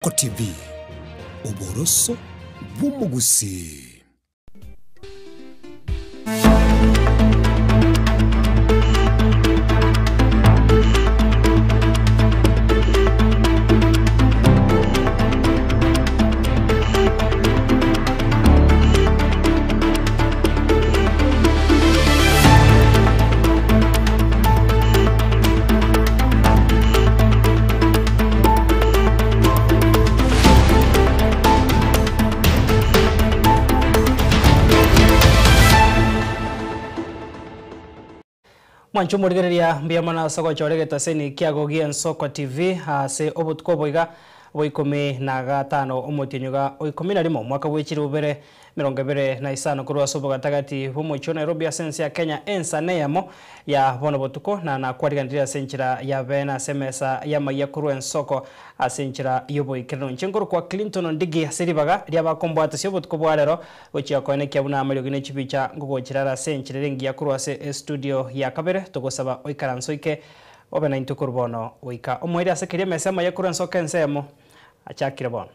Ensoko TV, oboroso bw'omogusii. Mwanche omorigereria mbuya mono ase ogochora egetaseni kiago gi'Ensoko TV ase obotuko obo iga bwa ikomi na gatano omotienyi iga o ikomi na rimo omwaka bwe chilifu bibere emerongo ebere na isano korwa ase obogatagati bw'omochie o Nairobi ase ense ya Kenya ensa neyemo ya bono botuko na nakwariganirie ase enchera ya beene ase emesa y'amayia korwa ensoko ase enchera y'oboikeranu. Inche nkorokwa Clinton Ondigi ase ribaga ri'abakombwatisia obotuko bwa rero gochia koenekia buna amariogi ne chibicha ngogochera are ase enchera ere engiya korwa ase estudio ya kabere togosaba oikaranse oike obe naintwe korwa bono goika omoerio ase keria emesa y'amayia korwa ensoko ensemo achakire bono.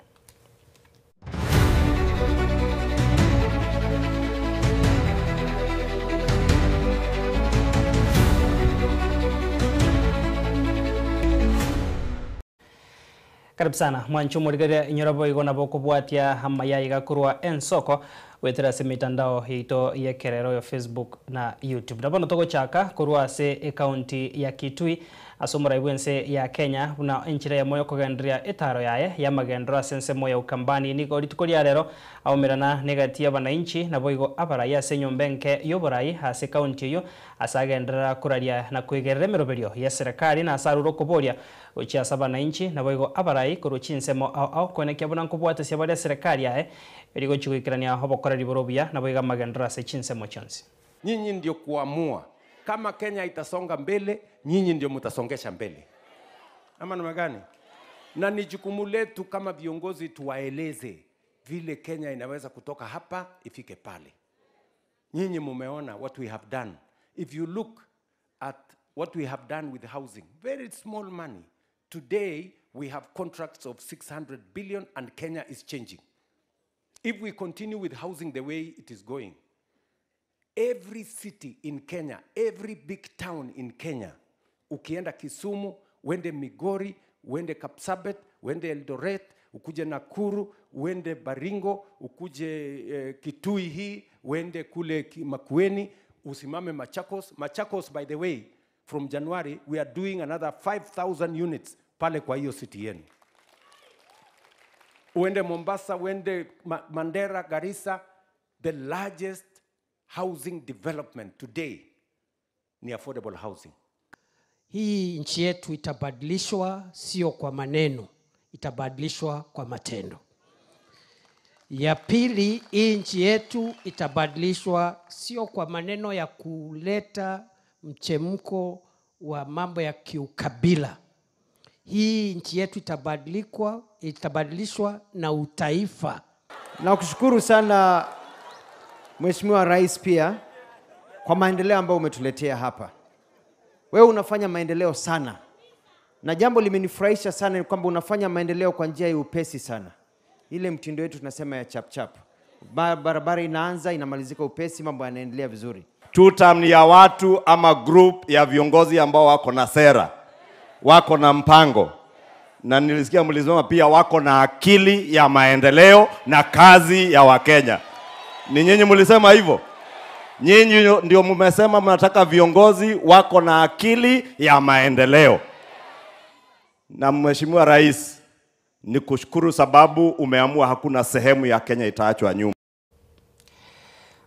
Karibu sana mwanche omorigereria inyora boigo nabo okobwatia amaya iga korwa ensoko goetera ase emitandao yaito y'ekerero ya Facebook na YouTube. Na bono togochaka korwa ase ecounty ya Kitui Ase omorai bw'ense ya Kenya, buna enchera eyemo y'okogendereria etaaro yaye y'amagenderero ase ensemo ya Ukambani, nigo rituko ria rero aomerana negati y'abanainchi naboigo abarai ase enyomba enke y'oborai ase ekaunti eyio ase agenderera koraria na koigerera emeroberio y'eserekari na ase arure okoboria gochia ase abanainchi naboigo abarai korwa chinsemo ao ao koenekia buna nkobwatesia bare eserekari yaye erio gochia goikerania obokoreri bore obuya naboigo amagenderero ase chinsemo chionsi. Nyinyi ndio kuamua kama Kenya itasonga mbele, nyinyi ndio mtasongesha mbele, ama namna gani? Na ni jukumu letu kama viongozi tuwaeleze vile Kenya inaweza kutoka hapa ifike pale. Nyinyi mumeona what we have done. If you look at what we have done with housing, very small money. Today we have contracts of 600 billion and Kenya is changing. If we continue with housing the way it is going, every city in Kenya, every big town in Kenya, ukienda Kisumu, uende Migori, uende Kapsabet, uende Eldoret, ukuje Nakuru, uende Baringo, ukuje eh, Kitui hii, uende kule Makueni, usimame Machakos. Machakos, by the way, from January we are doing another 5000 units pale kwa hiyo city yenu. Uende Mombasa, uende Mandera, Garissa, the largest housing development today ni affordable housing. Hii nchi yetu itabadilishwa sio kwa maneno, itabadilishwa kwa matendo. Ya pili, hii nchi yetu itabadilishwa sio kwa maneno ya kuleta mchemko wa mambo ya kiukabila. Hii nchi yetu itabadilikwa, itabadilishwa na utaifa. Nakushukuru sana Mheshimiwa Rais pia kwa maendeleo ambayo umetuletea hapa. Wewe unafanya maendeleo sana, na jambo limenifurahisha sana ni kwamba unafanya maendeleo kwa njia ya upesi sana, ile mtindo wetu tunasema ya chap chap. Barabara inaanza inamalizika upesi, mambo yanaendelea vizuri. Two term ni ya watu ama group ya viongozi ambao wako na sera, wako na mpango, na nilisikia mlisema pia wako na akili ya maendeleo na kazi ya Wakenya. Ni nyinyi mlisema hivyo? Nyinyi ndio mmesema mnataka viongozi wako na akili ya maendeleo. Na Mheshimiwa Rais, nikushukuru sababu umeamua hakuna sehemu ya Kenya itaachwa nyuma.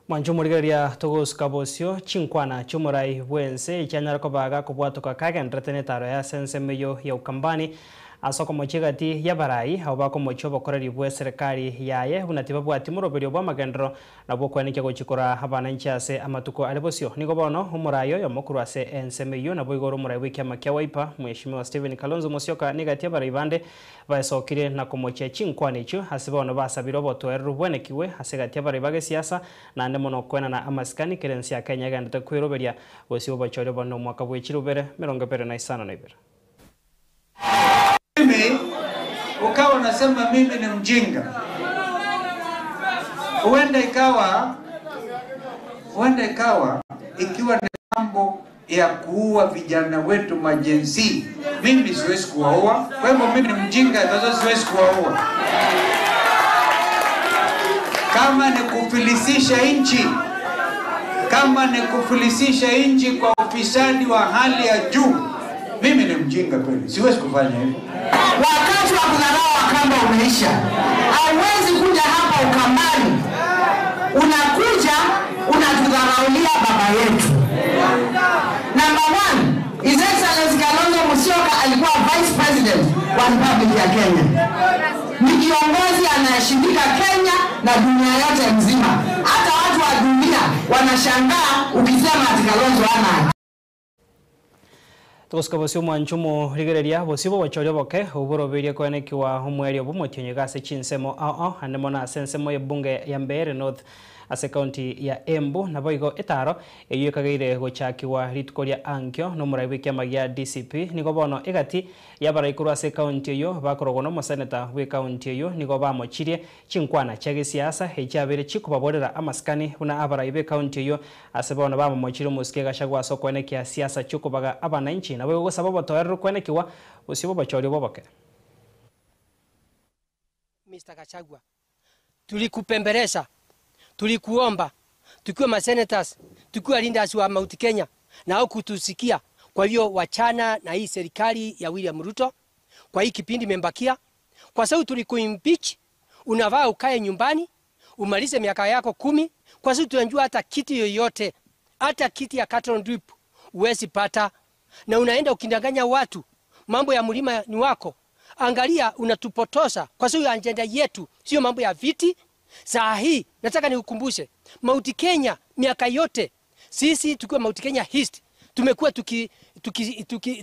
Mwanche omorigereria togosuka bosio chinkwana chi'omorai bw'ense echianyara koba gakobwatoka kagenderete netaro ya ase ensemo eyio ya Ukambani ase okomochia egati y'abarai abwo bakomochia obokoreri bw'eserekari yaye buna tibabwati moroberio bw'amagenderero nabwo okwenekia gochia koraa abananchi ase amatuko are bosio. Nigo bono omorai oyomo korwa ase ensemo eyio naboigo ore omorai bw'ekiama kia Wiper Mweshimiwa Stephen Kalonzo Musyoka negati y'abarai bande Baesokire na komochia chinkwana echio ase bono basabire obotoereru bwenekigwe ase egati y'abarai ba gesiasa, naende mono koenana amasikani kera ense ya Kenya egenderete kweroberia bosio obochori obonene omwaka bwe chirubere 25. Mimi ukawa na Mnasema mimi ni mjinga. Huenda ikawa huenda ikawa ikiwa ni mambo ya kuua vijana wetu majenzi, mimi siwezi kuwaua. Kwa hivyo mimi ni mjinga, kwa sababu siwezi kuwaua. Kama ni kufilisisha nchi, kama ni kufilisisha nchi kwa ufisadi wa hali ya juu, mimi ni mjinga kweli, siwezi kufanya hivyo. Wakati wa kudharau Wakamba umeisha. Hauwezi kuja hapa Ukambani, unakuja unatudharaulia baba yetu. Number one, His Excellency Kalonzo Musyoka alikuwa vice president wa Republic ya Kenya. Ni kiongozi anayeshindika Kenya na dunia yote mzima. Hata watu wa dunia wanashangaa ukisema ati Kalonzo hana Togosika bosio mwanchumo rigereria bosio bobochoria boke oboroberie koenekiwa omweri obo motienyi ase chinsemo ao ao ande mono ase ensemo ya ebunge ya Mbeere North ase county ya Embu nabo igo etaro eywo ekageire gochakiwa rituko ria ankio na omorai bwa ekiama gia DCP nigo bono egati ya abarai korwa ase ecounty eywo bakorogwa na omoseneta bwa ecounty eywo nigo bamochirie chinkwana chia gesiasa echiabeire chikobaborera amasikani buna abarai ba ecounty eywo ase bono bamomochirie omosike Gachagua ase okoenekia siasa chiokobaga abananchi nabo igo gosaba obotoereru koenekiwa bosio bobochoria boboke. Mr. Gachagua, tulikupembeleza, tulikuomba tukiwa masenators, tukiwa leaders wa Mount Kenya na hukutusikia. Kwa hiyo wachana na hii serikali ya William Ruto kwa hii kipindi imembakia, kwa sababu tulikuimpeach, unavaa ukae nyumbani umalize miaka yako 10, kwa sababu tunajua hata kiti yoyote, hata kiti ya cattle drip huwezi pata, na unaenda ukidanganya watu mambo ya mlima ni wako. Angalia, unatupotosa kwa sababu agenda yetu sio mambo ya viti. Saa hii nataka nikukumbushe Mount Kenya, miaka yote sisi tukiwa Mount Kenya East tumekuwa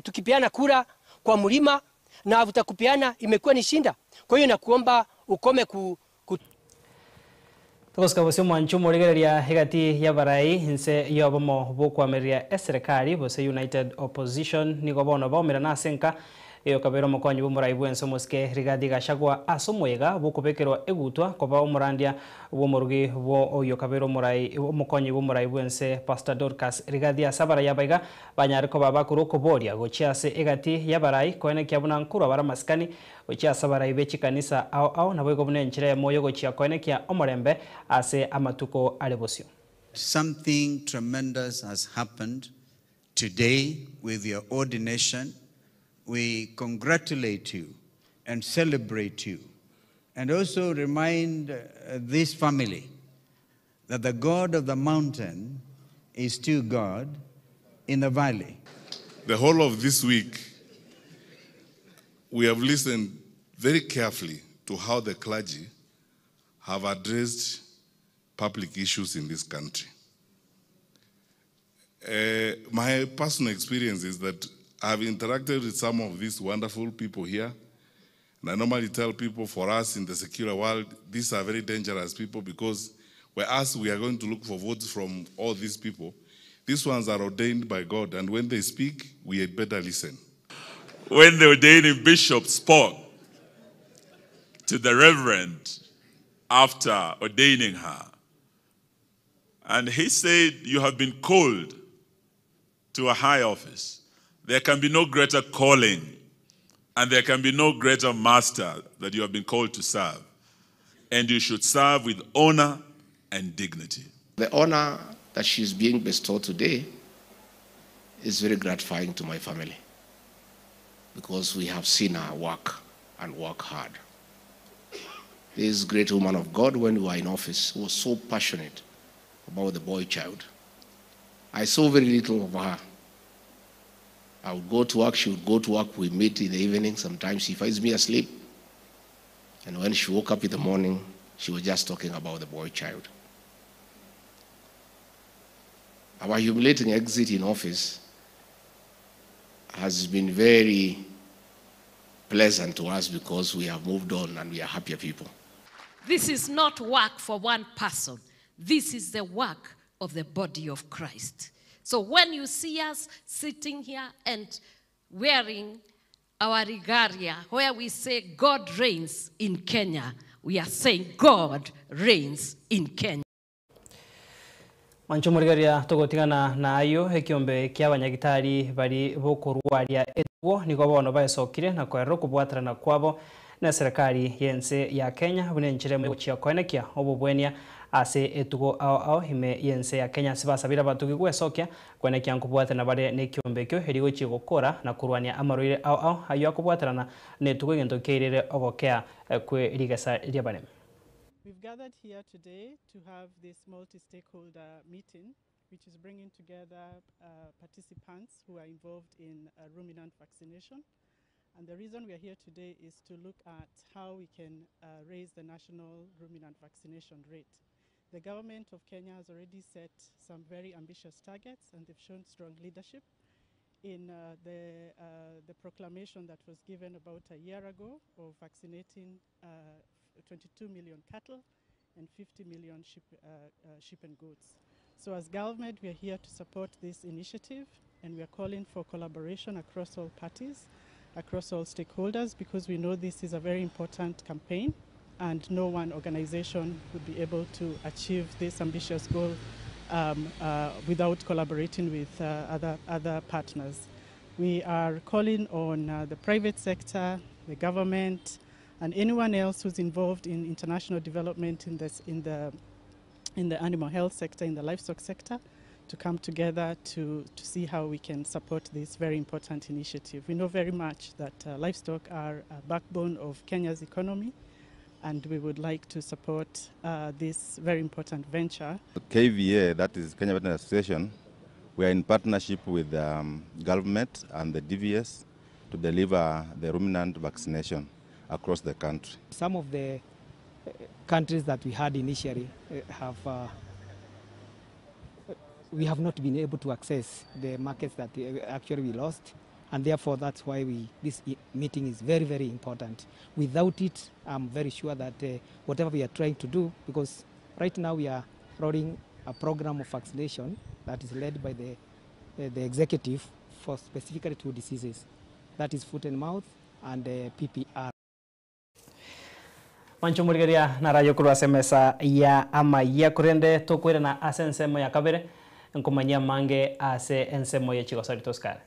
tukipeana kura kwa mlima na tutakupeana, imekuwa ni shinda. Kwa hiyo nakuomba ukome ku Togosika bosio mwanchumo rigereria egati ya barai nse yobomo bokwameria eserikali bose United Opposition nigo bono baumera nase nka eyo kabera omokonyi bw'omorai bwense omosike Rigathi Gachagua ase omoyega bokobekerwa egutwa koba omorandia bw'omorugi bwo oyo kabera omorai omokonyi bw'omorai bwense Pastor Dorcas Rigathi ase abarai abaiga banyare koba bakora okoboria gochia ase egati ya barai koenekia buna nkorwa bare amasikani gochia ase abarai be chikanisa ao ao nabo igo buna enchera emoyo gochia koenekia omorembe ase amatuko are bosio. Something tremendous has happened today with your ordination. We congratulate you and celebrate you, and also remind this family that the God of the mountain is still God in the valley. The whole of this week, we have listened very carefully to how the clergy have addressed public issues in this country. My personal experience is that I've interacted with some of these wonderful people here. And I normally tell people, for us in the secular world, these are very dangerous people, because whereas we are going to look for votes from all these people, these ones are ordained by God, and when they speak, we had better listen. When the ordaining bishop spoke to the reverend after ordaining her, and he said, You have been called to a high office. There can be no greater calling, and there can be no greater master that you have been called to serve. And you should serve with honor and dignity. The honor that she's being bestowed today is very gratifying to my family, because we have seen her work and work hard. This great woman of God, when we were in office, was so passionate about the boy child. I saw very little of her. I would go to work, she would go to work, we meet in the evening. Sometimes she finds me asleep. And when she woke up in the morning, she was just talking about the boy child. Our humiliating exit in office has been very pleasant to us, because we have moved on and we are happier people. This is not work for one person. This is the work of the body of Christ. So when you see us sitting here and wearing our regalia, where we say God reigns in Kenya, we are saying God reigns in Kenya. Mwanche omorigereria togotigana na ayio ekiombe kia abanyagitari bari bokorwaria etugo nigo bono baesokire na koerera okobwaterana kwabo na eserekari y'ense ya Kenya buna enchera emo egochia koenekia obobwenia ase etugo ao ao ime y'ense ya Kenya ase basabire abatugi gwesokia koenekia nkobwaterana bare na ekiombe ekio erio gochia gokora na korwania amarwaire ao ao ayio akobwaterana na etugo egento keirere ogokea kwe rigesa ri'abaremi. We've gathered here today to have this multi-stakeholder meeting, which is bringing together participants who are involved in ruminant vaccination. And the reason we are here today is to look at how we can raise the national ruminant vaccination rate. The government of Kenya has already set some very ambitious targets, and they've shown strong leadership in the proclamation that was given about a year ago of vaccinating 22 million cattle and 50 million sheep and goats. So as GALVmed, we are here to support this initiative, and we are calling for collaboration across all parties, across all stakeholders, because we know this is a very important campaign and no one organization would be able to achieve this ambitious goal without collaborating with other partners. We are calling on the private sector, the government, and anyone else who's involved in international development in the animal health sector, in the livestock sector, to come together to see how we can support this very important initiative. We know very much that livestock are a backbone of Kenya's economy, and we would like to support this very important venture. KVA, that is Kenya Veterinary Association, we are in partnership with GALVmed and the DVS to deliver the ruminant vaccination across the country. Some of the countries that we had initially we have not been able to access the markets that actually we lost, and therefore that's why this meeting is very, very important. Without it, I'm very sure that whatever we are trying to do, because right now we are rolling a program of vaccination that is led by the executive for specifically two diseases, that is foot and mouth and PPR. Mwancho morigeria narayo korwa ase emesa ya amaiya korende tokoirana ase ensemo ya kabere nkomanyia mange ase ensemo ya chigosori tosikare.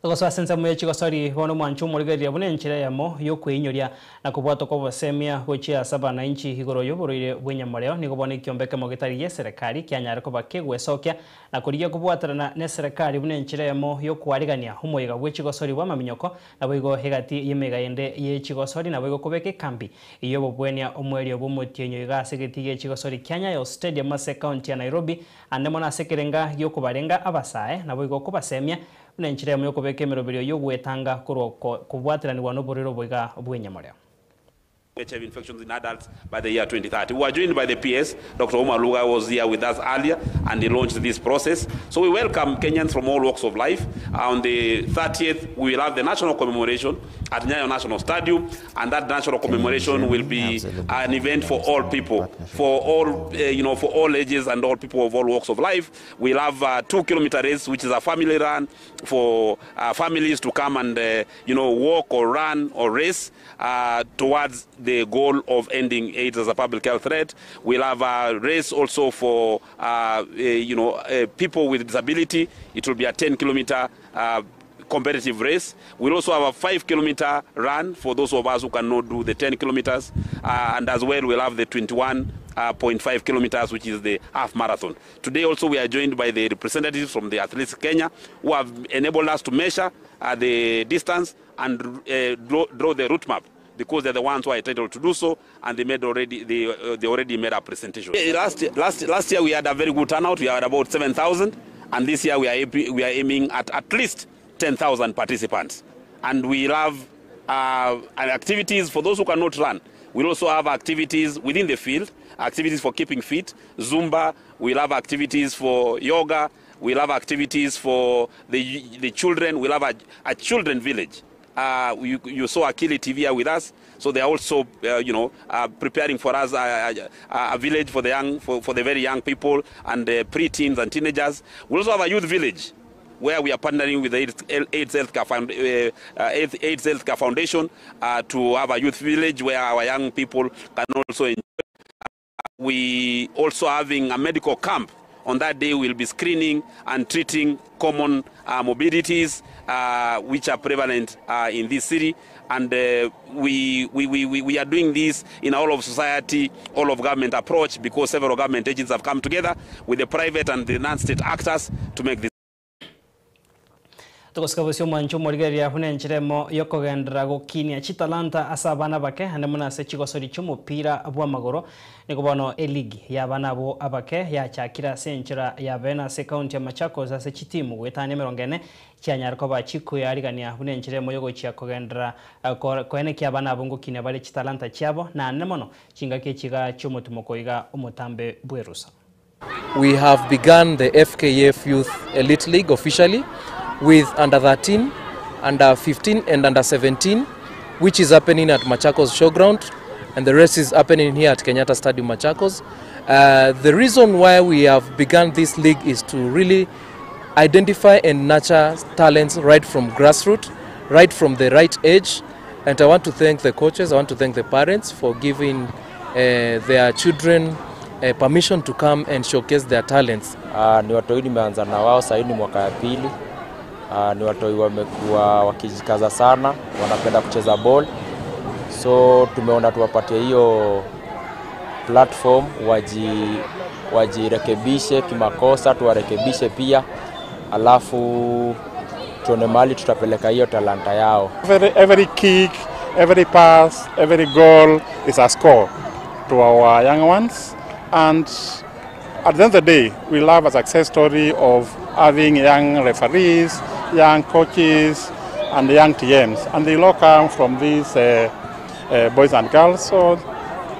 Togosoa ase ensemo ya chigosori bono mwancho omorigereria buna enchera eyemo yokweinyoria na kobwata kwa obosemia gochia ase abananchi igoro y'oborwaire bwa enyamoreo nigo bono ekiombe ekemo getari gia eserekari kianyare koba kegwesokia na korigia kobwaterana na eserekari buna enchera eyemo yokwarigania omoiga bwa echigosori bwa amaminyoko nabo igo egati y'emeiga ende ya echigosori nabo igo kobeka ekambi eywo obobwenia omwerio bwa omotienyo iga ase egeti gia echigosori kia Nyayo Stadium ase ekaunti ya Nairobi ande mono ase ekerenga giokobarenga abasae nabo igo kobasemia buna enchera eyemo yokobeka emeroberio yogwetanga korwa kobwateraniwa na oborwaire oboiga bwa enyamoreo. HIV infections in adults by the year 2030. We were joined by the PS, Dr. Omar Luga was here with us earlier, and he launched this process. So we welcome Kenyans from all walks of life. On the 30th, we will have the national commemoration at Nyayo National Stadium, and that national commemoration will be an event for all people, for all, for all ages and all people of all walks of life. We'll have a 2-kilometer race, which is a family run for families to come and walk or run or race towards the goal of ending AIDS as a public health threat. We'll have a race also for people with disability. It will be a 10-kilometer competitive race. We'll also have a 5-kilometer run for those of us who cannot do the 10 kilometers. And as well, we'll have the 21.5 kilometers, which is the half marathon. Today also we are joined by the representatives from the Athletes Kenya, who have enabled us to measure the distance and draw the route map, because they're the ones who are entitled to do so, and they already made a presentation. Last year we had a very good turnout. We had about 7,000, and this year we are aiming at least 10,000 participants. And we'll have activities for those who cannot run. We'll also have activities within the field, activities for keeping fit, Zumba. We'll have activities for yoga. We'll have activities for the children. We'll have a children village. You saw Akili TV here with us. So they are also, uh, you know, uh, preparing for us a, a, a village for the young, for, for the very young people and uh, pre-teens and teenagers. We also have a youth village where we are partnering with the AIDS, AIDS, Healthcare, Found, uh, uh, AIDS, AIDS Healthcare Foundation uh, to have a youth village where our young people can also enjoy. We also having a medical camp. On that day, we'll be screening and treating common uh, morbidities uh, which are prevalent uh, in this city. And uh, we, we, we, we we are doing this in all of society, all of government approach, because several government agencies have come together with the private and the non-state actors to make this. Togosika bosio omwancho omorigereria buna enchera emo yokogenderera gokinia chitalanta ase abana abake ande mono ase chigosori chi'omopira bw'amagoro. Nigo bono eligi y'abana abwo abake yachakire ase enchera ya bene ase ekaunti ya Machakos ase chitimu goetania emerongo ene chianyare koba chikoyarigania buna enchera emo yogochia kogenderera koenekia abana abwo ngokinia bare chitalanta chiabo naende mono chingaki echi iga chi'omotimoko iga omotambe bw'erusa. We have begun the FKF Youth Elite League officially with under 13, under 15 and under 17, which is happening at Machakos Showground, and the rest is happening here at Kenyatta Stadium, Machakos. The reason why we have begun this league is to really identify and nurture talents right from grassroots, right from the right age. And I want to thank the coaches, I want to thank the parents for giving their children permission to come and showcase their talents. Uh, ni watoi nimeanza na wao sahii ni mwaka ya pili. Uh, ni watoi wamekuwa wakijikaza sana, wanapenda kucheza ball, so tumeona tuwapatie hiyo platform waji wajirekebishe kimakosa, tuwarekebishe pia, alafu tuone mahali tutapeleka hiyo talanta yao. Every, every kick, every pass, every goal is a score to our young ones. And at the end of the day, we love a success story of having young referees, young coaches, and young TMs. And they all come from these uh, uh, boys and girls. So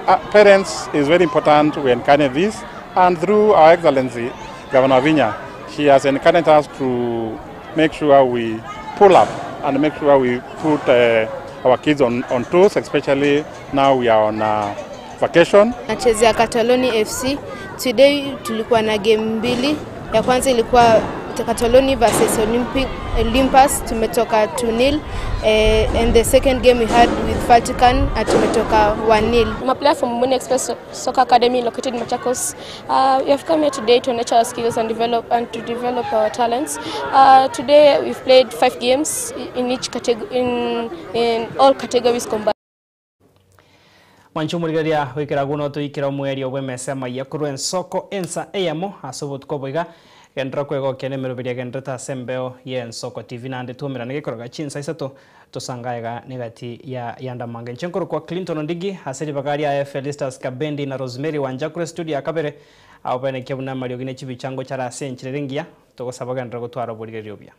uh, parents is very important. We encourage this. And through our Excellency, Governor Vinya, he has encouraged us to make sure we pull up and make sure we put uh, our kids on, on toes, especially now we are on uh, vacation. Nachezea Kataloni FC. Today tulikuwa na game mbili. Ya kwanza ilikuwa Kataloni versus Olympic, Olympus tumetoka 2-0 eh, and the second game we had with Vatican na tumetoka 1-0. I'm a player from Muni Express Soccer Academy located in Machakos. Uh, we have come here today to nurture our skills and develop and to develop our talents. Uh, today we've played five games in each category in, in all categories combined. Mwanche omorigereria goikera agwo notoikera omoerio bw'emesa amaiya korwa ensoko ensa eyemo ase obotuko obo iga genderera kwegokia nemeroberi egendererete ase embeo y'ensoko TV naende twaumerane gekoroga chinsa isato tosange aiga negati ya yandamange. Inche nkorokwa Clinton Ondigi ase ribaga riaye Felistus Kabendi na Rosemary Wanjakure estudio ya kabere abwo baenekia buna amariogi ne chibichango chare ase enchera ere engiya togosaba ogenderere gotwara oborigereria obuya.